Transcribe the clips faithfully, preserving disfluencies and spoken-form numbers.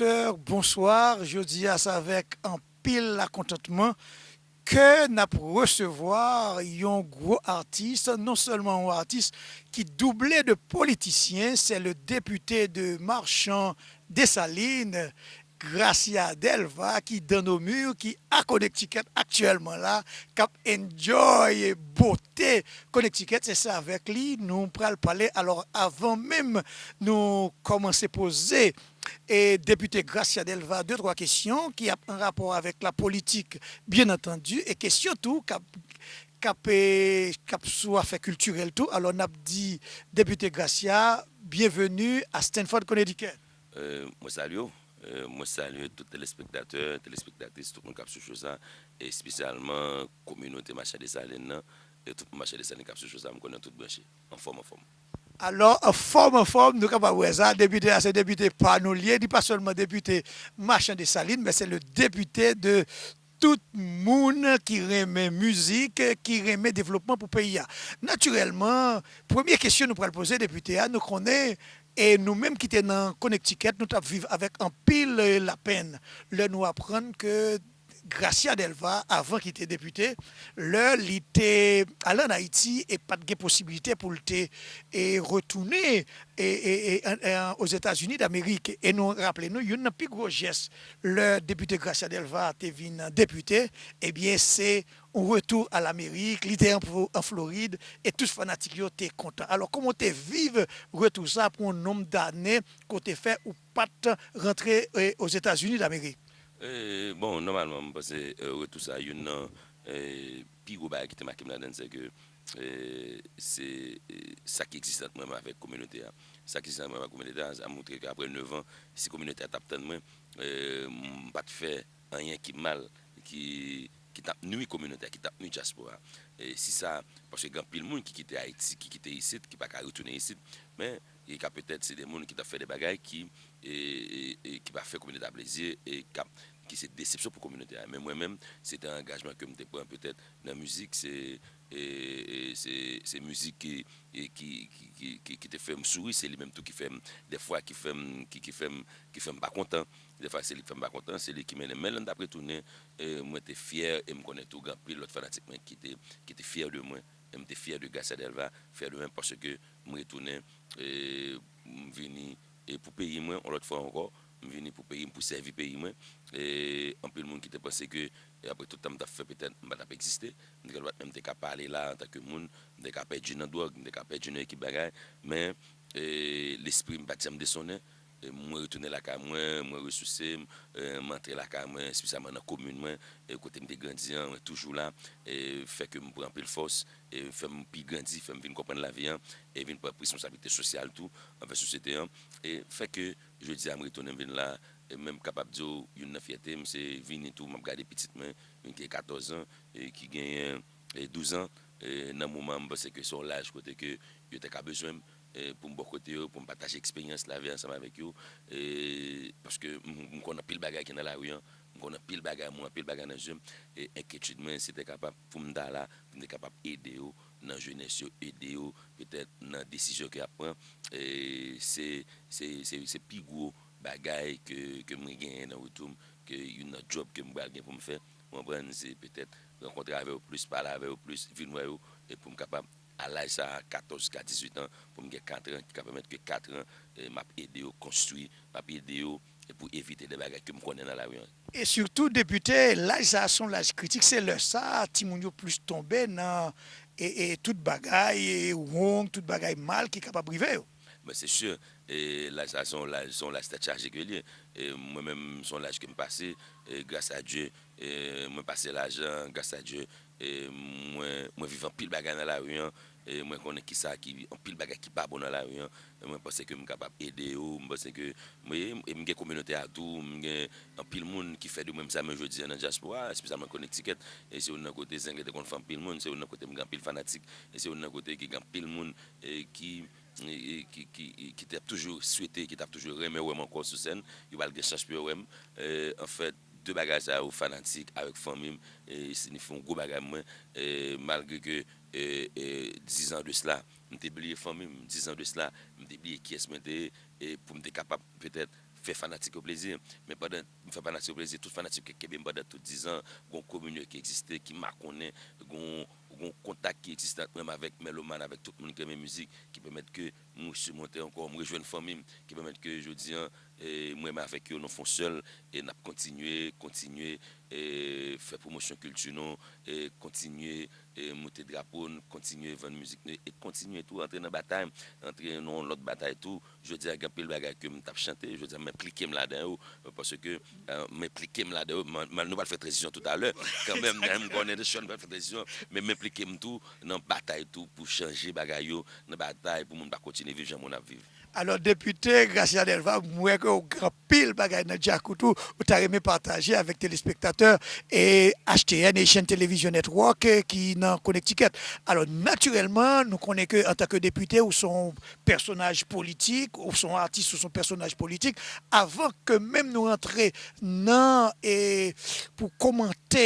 téléspectateurs, bonsoir. Jodi a, se avèk anpil lakontantman ke n ap resevwa yon gwo atis, non sèlman yon atis ki double de politisyen, se le député de Marchand Dessalines, Gracia Delva, ki dans nos murs, ki a Connecticut aktyèlman la, k ap enjoy bote Connecticut. Se sa, avèk li nou pral pale. Alò, avan menm nou kòmanse poze e depite Gracia Delva de twa kesyon ki ap an rapò avèk la politik, byen antandi, e kesyon tou k ap, k ap, e, k ap sou afè kiltirèl tou. Alò, n ap di depite Gracia, byenveni a Stamford, Connecticut. Euh, mwen salye w. Euh, mwen salye tout telespektatè, telespektris, tout moun k ap swiv show sa, espesyalman kominote Machan Desalin nan, e tout moun Machan Desalin k ap swiv show sa, m konnen tout branche. Anfòm, anfòm. Alò, anfòm, anfòm, nou kapab wè sa, depite a se depite pa nou l ye, li pa sèlman depite Machan Desalin, men se le depite de tout moun ki renmen mizik, ki renmen devlopman pou peyi a. Natirèlman, premye kesyon nou pral poze depite a, nou konnen, e nou menm ki te nan Connecticut, nou t ap viv avèk anpil, e, lapenn lè nou aprann ke Gracia Delva, avan ki te depite, lè li te al ann Ayiti e pa t gen posiblite pou l te, e, retounen, e, e, e, an, an, Ozetazini Damerik. E nou raple nou, youn nan pi gwo jès lè depite Gracia Delva te vin depite, ebyen, se yon retou a Lamerik, li te an, an Florid, e tout fanatik yo te kontan. Alò, kòman w te viv retou sa pou yon nonm dane ke w te fè ou pa t rantre, e, Ozetazini Damerik? E, bon, nòmalman, m panse, e, retou sa, youn nan, e, pi gwo bagay ki te make m ladan l, se ke, e, se, e, sa ki egziste ant mwen menm avèk kominote a. Sa ki egziste ant mwen avèk kominote a, sa montre ke apre nèf an, si kominote a t ap tann mwen, e, m pa t fè anyen ki mal, ki, ki t ap nwi kominote a, ki t ap nwi dyaspora a. E si sa, paske gen anpil moun ki kite Ayiti, ki kite isit, ki pa ka retounen isit, men e ka petèt se de moun ki t ap fè de bagay ki, e, e, e, ki pa fè kominote a plezi, e k ap, ki se desepsyon pou kominote a. Men mwen menm, se te angajman ke m te pran petèt nan mizik, se, e, e, se, se mizik ki, e, ki, ki, ki, ki, ki te fè m souri, se li menm tou ki fè m, dèfwa, ki fè m, ki, ki fè m, ki fè m pa kontan. Dèfwa, se li ki fè m pa kontan, se li ki mennen m. Men lè m t ap retounen, e, mwen te fyè, e m konnen tou gen anpil lòt fanatik mwen ki te, ki te fyè de mwen. E m te fyè de Gracia Delva, fyè de mwen paske m retounen, e, m vini, e, pou peyi mwen, yon lòt fwa ankò, m vini pou peyi m, pou sèvi peyi mwen. E anpil moun ki te panse ke, e, apre tout tan m t ap fè, petèt m pa t ap egziste, m te ka dwat menm te ka pale la antanke moun, m te ka pèdi nan dwòg, m te ka pèdi nan ekip bagay, men, e, lespri m pa t janm desonnen. E mwen retounen lakay mwen, mwen resouse m, e, m antre lakay mwen, espesyalman nan komin mwen, e, kote m te grandi an, mwen toujou la, e fè ke m pran anpil fòs, e fè m pi grandi, fè m vin konprann lavi an, e vin pran responsablite sosyal tou anvè sosyete an, e fè ke jodi a m retounen m vin la, e menm kapab di w, youn nan fyète m, se vini tou, m ap gade pitit mwen, youn ki gen katòz an, e ki genyen, e douz an, e nan moman m panse ke se yon laj kote ke yo te ka bezwen m, e pou m bò kote yo, pou m pataje eksperyans lavi ansanm avèk yo, e paske m, m konn anpil bagay ki nan lari an, m konn anpil bagay, m wè anpil bagay nan je m, e enkyetid mwen, se te kapab pou m ta la, pou m te kapab ede yo nan jenès yo, ede yo petèt nan desizyon ke y ap pran, e se, se, se, se pi gwo bagay ke, ke mwen genyen nan retou m, ke youn nan djòb ke m pral gen pou m fè, w konprann, se petèt rankontre avè yo plis, pale avè yo plis, vin wè yo, e pou m kapab, a laj sa a, katòz jiska dizuit an, pou m gen katran, ki ka pèmèt ke katran, e m ap ede yo konstwi, m ap ede yo, e pou evite de bagay ke m konnen nan lari an. E sitou, depite, laj sa a se yon laj kritik, se lè sa a timoun yo plis tonbe nan, e, e tout bagay, e wong, tout bagay mal ki kapab rive yo. Men se si, e laj sa a se yon laj, se yon laj tèt chaje ke l ye. E mwen menm, se yon laj ke m pase, e gras a Dye, e mwen pase laj lan, gras a Dye, e mwen, mwen viv anpil bagay nan lari an, e mwen konnen kisa ki, anpil bagay ki pa bon nan lari an, e mwen panse ke m kapab ede yo, m panse ke, mwen, e m gen kominote a tou, m gen anpil moun ki fè de mwen m sa, men jodi a nan dyaspora, espesyalman Connecticut, e se youn nan kote Zenglen te konn fè anpil moun, se youn nan kote m gen anpil fanatik, e se youn nan kote ki gen anpil moun, e ki, e, e, ki, ki, e, ki t ap toujou swete, ki t ap toujou renmen wè m ankò sou sèn, yo pral gen chans pou yo wè m. E, anfèt, de bagay sa yo, fanatik avèk fanmi m, e, siyifi yon gwo bagay pou mwen, e, malgre ke, e, e, diz an de sila, m te bliye fanmi m, diz an de sila, m te bliye kiyès mwen te ye, e, pou m te kapab petèt fè fanatik yo plezi. Men pandan m fè fanatik yo plezi, tout fanatik yo kenbe m pandan tout dizan, gon kominote ki egziste, ki makonnen, gon, gon kontak ki egziste ant mwen avèk melomàn, avèk tout moun ki renmen mizik, ki pèmèt ke m simonte ankò, m rejwenn fanmi m, ki pèmèt ke jodi an, e, mwen menm avèk yo, nou fè yon sèl, e n ap kontinye, kontinye, e, fè pwomosyon kilti nou, e, kontinye, e, moute drapo n, kontinye vann mizik nou, e kontinye tou antre nan batay, antre nan yon lòt batay tou. Jodi a, gen anpil bagay ke m t ap chante, jodi a, m enplike m ladan yo, paske, e, m enplike m ladan yo, m, m, nou pral fè tranzisyon toutalè, kanmenm, m konnen de chòn pral fè tranzisyon, men m enplike m tou nan batay tou pou chanje bagay yo, nan batay pou moun pa kontinye viv jan moun ap viv. Alò, Depite Gracia Delva, m wè ke w gen anpil bagay nan djakout ou, ou ta renmen pataje avèk telespektatè e H T N, Haitian Television Network, eh, ki nan Connecticut. Alò, natirèlman, nou konnen ke antanke depite, ou se yon pèsonaj politik, ou se yon atis, ou se yon pèsonaj politik. Avan ke menm nou rantre nan, eh, pou kòmante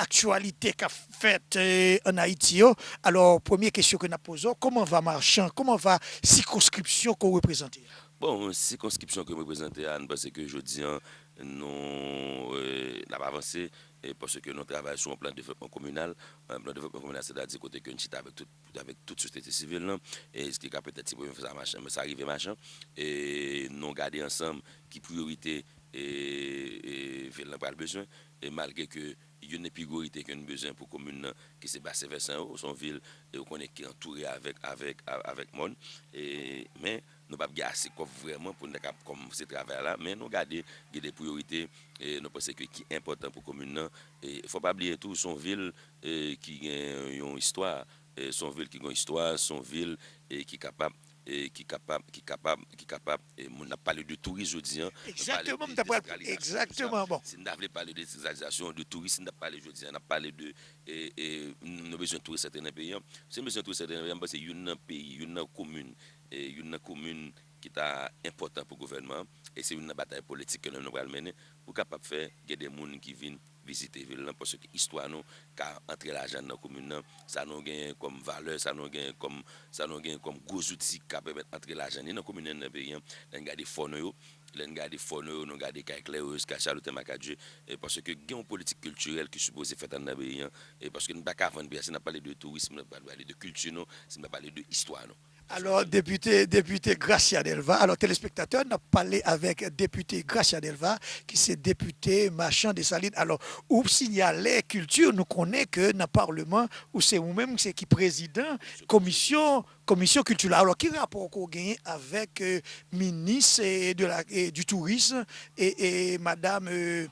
aktyalite k ap fèt, eh, ann Ayiti yo, alò, premye kesyon ke n ap poze w, comment va Marchand, comment va sikonskripsyon ke w reprezante a? Bon, sikonskripsyon ke m reprezante a, nou panse ke jodi an, nou, eh, n ap avanse, eh, paske nou travay sou yon plan devlopman kominal. Yon plan devlopman kominal, sètadi kote ke n chita avèk tout, avèk tout sosyete sivil lan, e ki ka petèt se premye fwa sa mache, men sa rive Machan. E nou gade ansanm ki priyorite e, e vil lan pral bezwen. E malgre ke youn nan priyorite ke n bezwen pou komin nan, ki se Basen Vèsan yo, se yon vil, e ou konnen ki antoure avèk, avèk, a-, avèk mòn. E, men, nou p ap gen ase kòb vrèman pou n ta kab kòmanse travay la, men nou gade, gen de priyorite, e nou panse ke ki enpòtan pou komin nan. E fò pa bliye tou, se yon vil, e ki gen yon istwa, e se yon vil ki gen yon istwa, se yon vil, e ki kapab, e ki kapab, ki kapab, ki kapab, e moun ap pale de touris jodi an, nou pale de desantralizasyon, tout sa. Egzakteman, m t ap pral, egzakteman, bon. Si n ta vle pale de desantralizasyon, de touris, n t ap pale jodi an, n ap pale de, e, e, nou bezwen touris antre nan peyi an. Si nou bezwen touris antre nan peyi an, m panse youn nan peyi, youn nan komin, e, youn nan komin ki ta enpòtan pou gouvènman an, e se youn nan batay politik ke nou, nou pral mennen, pou kapab fè gen de moun ki vin vizite vil lan, paske istwa nou ka antre lajan nan komin nan, sa nou genyen kòm valè, sa nou genyen kòm, sa nou genyen kòm gwo zouti k ka pèmèt antre lajan ni nan komin nan, ni nan peyi an. Lè n gade fò nou yo, lè n gade fò nou yo, nou gade Kay Klèwòs, Kay Chaloten, Makadye, e paske gen yon politik kiltirèl ki sipoze fèt anndan peyi an, e paske n pa ka vann peyi an, si n ap pale de tourism, n ap pale de kilti nou, si n pa pale de istwa nou. Alò, depite, depite Gracia Delva, alò, telespektatè, n ap pale avèk depite Gracia Delva, ki se depite Machan Desalin. Alò, ou siyale kilti, nou konnen ke nan palman, ou se ou menm se ki prezidan komisyon, komisyon kilti la. Alò, ki rapò ke w genyen avèk, eh, minis, eh, de la, eh, du tourisme, e, e madam, eh,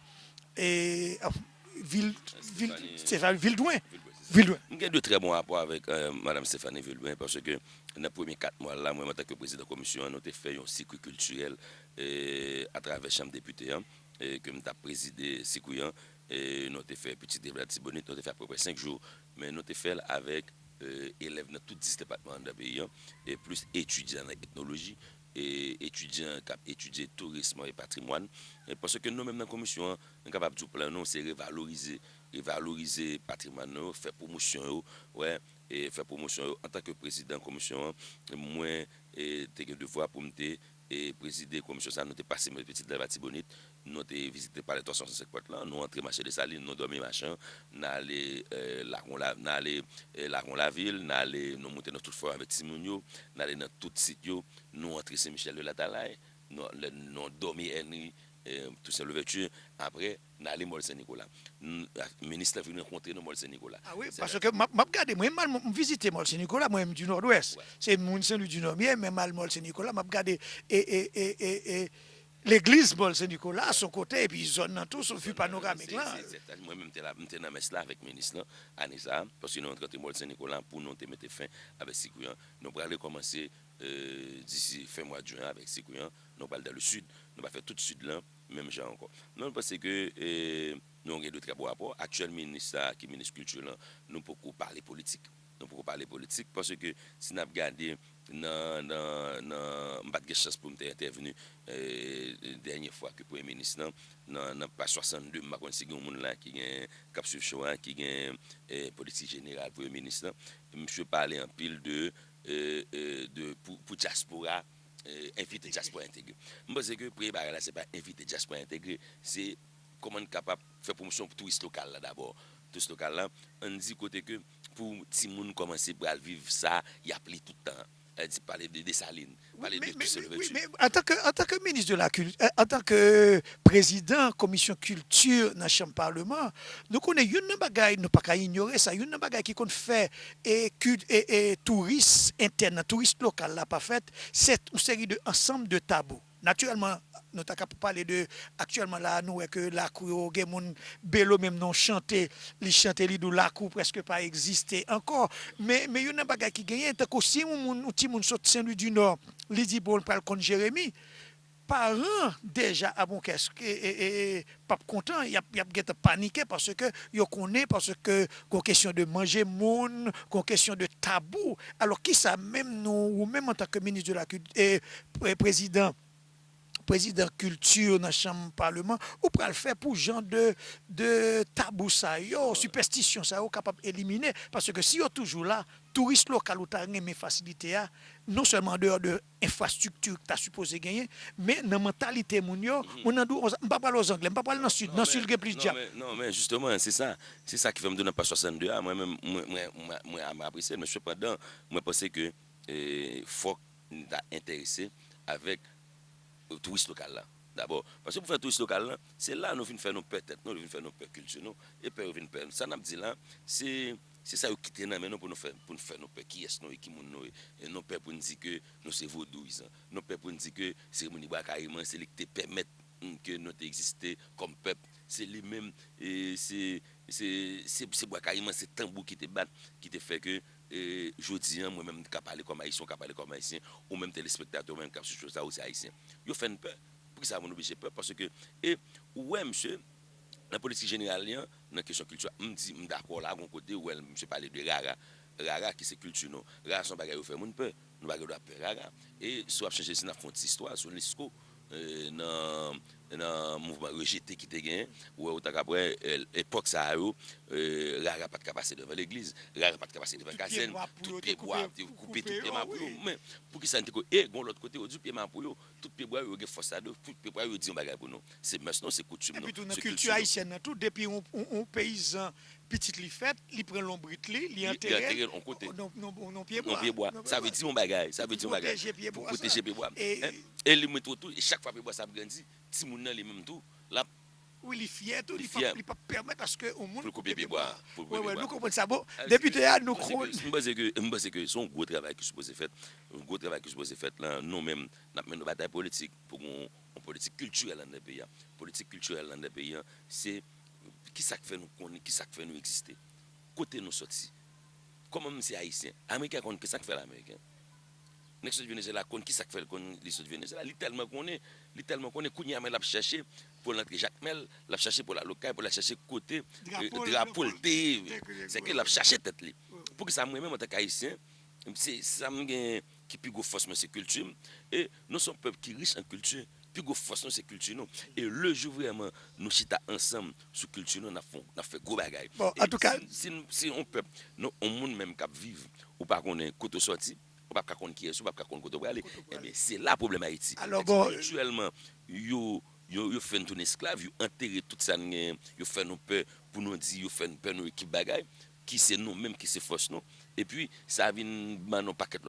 e, ah, Vil, Vil, Stéphanie Vildouin. Vildouin, se sa. Vildouin. M gen de trè bon rapò avèk, eh, madam Stéphanie Vildouin, paske nan premye kat mwa la, mwen, antanke prezidan komisyon an, nou te fè yon sikwi kiltirèl, eh, atravè chanm depite an, eh, ke m t ap prezide sikwi an, eh, nou te fè Petite Rivière Latibonit, nou te fè apeprè senk jou, men nou te fè l avèk, eh, elèv nan tout dis depatman anndan peyi an, e plis etidyan nan etnoloji, e etidyan k ap etidye tourism e patrimwàn. E paske nou menm nan komisyon an, nou kapab di w plan nou, se revalorize, revalorize patrimwàn nou yo, fè pwomosyon yo, wè, e fè pwomosyon yo. Antanke prezidan komisyon an, mwen, e, te gen devwa pou m te, e, prezide komisyon sa, nou te pase Petite Rivière Latibonit, nou te vizite palè twa san swasannsenk pòt lan, nou antre mache Desalin, nou dòmi Machan, n ale, eh, Lagon La-, n ale, eh, Lagon Lavil, n ale, nou moute nan tout fò avèk timoun yo, n ale nan tout sit yo, nou antre Sen Michèl de Latalay, nou, lè, nou dòmi Henry, eh, Toussaint Louverture, apre, n ale Mòl Sen Nikola. N-, a, minis lan vin rankontre nou Mòl Sen Nikola. Ah wi, paske m ap, m ap gade, mwen, m al, m vizite Mòl Sen Nikola, mwen, m di Nòdwès. Wè. Se moun Sen Lwi di Nò m ye, men m al Mòl Sen Nikola, m ap gade, e, e, e, e, e, legliz Mòl Sen Nikola, se yon kote, epi zòn nan tou, se view panoramik lan. Se, se, se, mwen menm, m te la, m te nan mès la avèk minis lan, ane sa a, paske nou rankontre Mòl Sen Nikola pou nou te mete fen avèk sikwi an. Nou pral rekòmanse, eh, disi fen mwa jen an avèk sikwi an. Nou pral dans le sud, nou pral fè tout sid lan, menm jan ankò. Men nou panse ke, eh, nou gen de trè bon rapò. Aktyèl minis sa a, ki minis kilti lan, nou poko pale politik. Nou poko pale politik, paske si n ap gade nan, nan, nan, m pa t gen chans pou m te entèvni, eh, dènye fwa ke premye minis lan, nan, nan paj swasannde, m pa konn si gen yon moun la ki gen, k ap swiv show a, ki gen, eh, politik jeneral premye minis lan. Misye pale anpil de, eh, eh, de, pou, pou dyaspora, Envite dyaspora entegre. M panse ke premye bagay la, se pa envite dyaspora entegre, se kòman n kapab fè pwomosyon pou touris lokal la dabò. Touris lokal la, ann di kote ke pou timoun kòmanse pral viv sa, y ap li tout tan. Sa vle di pale de Desalin, pale de Toussaint Louverture. Men antanke antanke minis de la kilti, antanke prezidan komisyon kilti nan chanm palman, nou konnen youn nan bagay, nou pa ka inyore sa, youn nan bagay ki konn fè e touris entèn nan, touris lokal la pa fèt, se yon seri de ansanm de tabou. Natirèlman, nou ta ka pale de aktyèlman la, nou wè ke lakou yo gen moun, Belo menm non chante, li chante, li di w lakou prèske pa egziste ankò. Men men youn nan bagay ki genyen, tankou si yon moun, yon timoun sot Sen Lwi di Nò, li di bon, l pral konn Jeremi, paran deja a bon kès p ap kontan, y ap y ap gentan panike paske yo konnen, paske gon kesyon de manje moun, gon kesyon de tabou. Alò kisa menm nou, ou menm antanke minis de la kilti, prezidan prezidan kilti nan chanm palman, ou pral fè pou jan de de tabou sa yo, sipèstisyon sa yo kapab elimine? Paske si yo toujou la, touris lokal ou ta renmen fasilite a, non sèlman andeyò de enfrastrikti ki ta sipoze genyen, men nan mantalite moun yo, moun nan di w, m pa pral Ozangle, m pa pral nan Sid, nan Sid gen plis djab. Non, men jisteman, se sa, se sa ki fè m di w nan paj swasannde a, mwen menm, mwen, mwen, mwen, mwen apresye l, men sepandan, mwen panse ke fòk n ta enterese avèk touris lokal la dabò. Paske pou fè touris lokal la, se la nou vin fè nou pè tèt nou, nou vin fè nou pè kilti nou, e pè yo vin pè nou. Sa n ap di la, se se sa yo kite nan men nou pou nou fè, pou nou fè nou pè kiyès nou ye, ki moun nou ye. Nou pè pou n di ke nou se vodouyizan. Nou pè pou n di ke seremoni bwa kayiman se li ki te pèmèt ke nou te egziste kòm pèp. Se li menm, se se se se bwa kayiman, se tanbou ki te bat, ki te fè ke jodi a mwen menm m ka pale kòm ayisyen, ou ka pale kòm ayisyen, ou menm telespektatè, ou menm k ap swiv show sa, ou se ayisyen. Yo fè n pè. Poukisa pou n oblije pè? Paske, e ou wè, misye, nan politik jeneral li an, nan kesyon kilti a, m di, m dakò la, gon kote, ou wè, misye pale de rara. Rara ki se kilti nou. Rara se yon bagay yo fè moun pè. Nou pa gen dwa pè rara. E si w ap chèche, si n ap fè yon ti istwa sou Lesko, nan nan mouvman rejete ki te genyen, ou wè, ou ta ka wè, epòk sa a yo, rara pa t ka pase devan legliz, rara pa t ka pase devan kazèn, tout pye bwa, yo te koupe tout pye mapou yo. Men poukisa n te ko-, e gon lòt kote, yo di pye mapou yo, tout pye bwa yo, yo gen fòs ladan yo, tout pye bwa yo, yo di yon bagay pou nou. Se mès nou, se koutim nou, se kilti nou. Epi tou nan kilti ayisyèn nan tou, depi yon peyizan pitit li fèt, li pran lonbrit li, li antere l nan pye bwa. Sa vle di yon bagay, sa vle di yon bagay. Pou pwoteje pye bwa. E li mete tou, e chak fwa pye bwa sa ap grandi, timoun nan li menm tou, l ap. Wi, li fyè tou, li p ap pèmèt aske yon moun koupe pye bwa. Wi, wi, nou konprann sa. Bon, depite a, nou konn. M panse ke, m panse ke se yon gwo travay ki sipoze fèt. Yon gwo travay ki sipoze fèt la, nou menm, n ap mennen yon batay politik pou gon yon politik kiltirèl anndan peyi a. Politik kiltirèl anndan peyi a, se kisa k fè nou konnen, kisa k fè nou egziste. Kote nou sòti? Kòman m se ayisyen? Ameriken an konn kisa k fè l ameriken. Nèg sot Venezuela konn kisa k fè l konn li sot Venezuela. Li tèlman konnen, li tèlman konnen, kounye a menm l ap chèche pou l antre Jakmèl, l ap chèche pou l al Okay, pou l al chèche kote drapo l te ye. Sèke l ap chache tèt li. Poukisa mwen menm antanke ayisyen, se sa m genyen ki pi gwo fòs mwen se kilti m. E nou se yon pèp ki rich an kilti. Pi gwo fòs nou se kilti nou. E le jou vrèman nou chita ansanm sou kilti nou, n ap fè, n ap fè gwo bagay. Bon, antouka, si, si, si yon pèp, non, yon moun menm k ap viv, ou pa konnen kote w sòti, ou p ap ka konn kiyès ou, ou p ap ka konn kote w prale. Enben, se la pwoblèm Ayiti. Alò, bon, espirityèlman, yo, yo, yo fè n tounen esklav, yo antere tout sa n genyen, yo fè nou pè pou nou di, yo fè n pè nou ekip bagay, ki se nou menm ki se fòs nou. Epi, sa vin ban nou pakèt